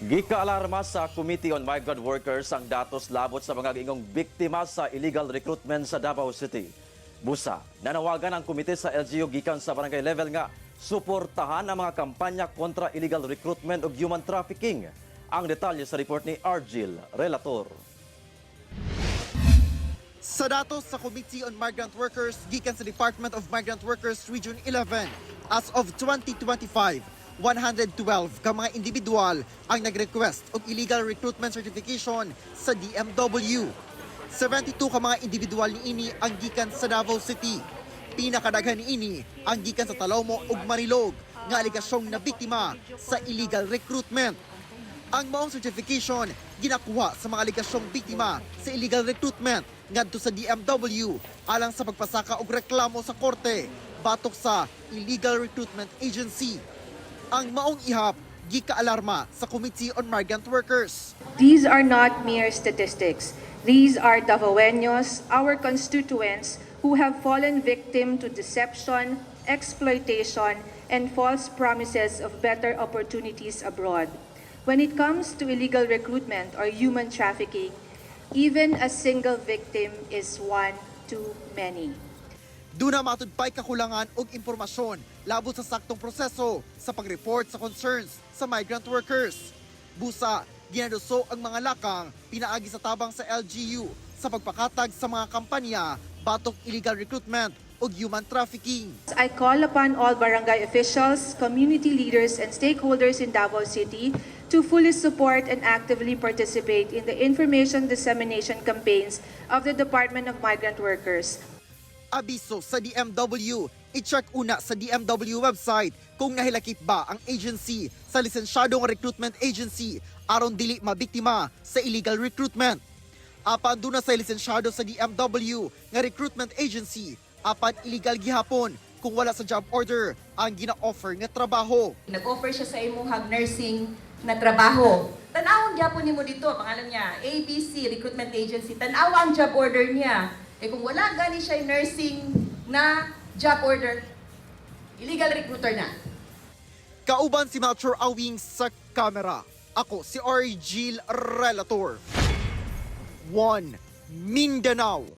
Gikaalarma sa Committee on Migrant Workers ang datos labot sa mga giingong biktima sa illegal recruitment sa Davao City. Busa, nanawagan ang komite sa LGU gikan sa barangay level nga suportahan ang mga kampanya kontra illegal recruitment ug human trafficking. Ang detalye sa report ni Argil Relator. Sa datos sa Committee on Migrant Workers gikan sa Department of Migrant Workers Region 11, as of 2025, 112 ka mga individual ang nag-request og illegal recruitment certification sa DMW. 72 ka mga individual niini ang gikan sa Davao City. Pinakadaghan niini ang gikan sa Talomo ug Marilog nga alegasyong na biktima sa illegal recruitment. Ang maong certification ginakuha sa mga alegasyong biktima sa illegal recruitment ngadto sa DMW alang sa pagpasaka og reklamo sa korte batok sa illegal recruitment agency. Ang maong ihap gikaalarma sa Committee on Migrant Workers. These are not mere statistics. These are Davaoenos, our constituents, who have fallen victim to deception, exploitation, and false promises of better opportunities abroad. When it comes to illegal recruitment or human trafficking, even a single victim is one too many. Duna matud pa'y kakulangan og impormasyon labot sa saktong proseso sa pag-report sa concerns sa migrant workers. Busa, ginaduso ang mga lakang pinaagi sa tabang sa LGU sa pagpakatag sa mga kampanya batok illegal recruitment ug human trafficking. I call upon all barangay officials, community leaders, and stakeholders in Davao City to fully support and actively participate in the information dissemination campaigns of the Department of Migrant Workers. Abiso sa DMW, i-check una sa DMW website kung nahilakip ba ang agency sa lisensyadong recruitment agency aron dili mabiktima sa illegal recruitment. Apan duna sa lisensyado sa DMW nga recruitment agency, apan illegal gihapon kung wala sa job order ang gina-offer nga trabaho. Nag-offer siya sa imuhag nursing na trabaho. Tan-awon gyapon nimo dito, pangalan niya, ABC Recruitment Agency. Tan-awa ang job order niya. Eh kung wala gani siya nursing na job order, illegal recruiter na. Kauban si Melchor Awing sa kamera. Ako si Argil Relator. 1 Mindanao.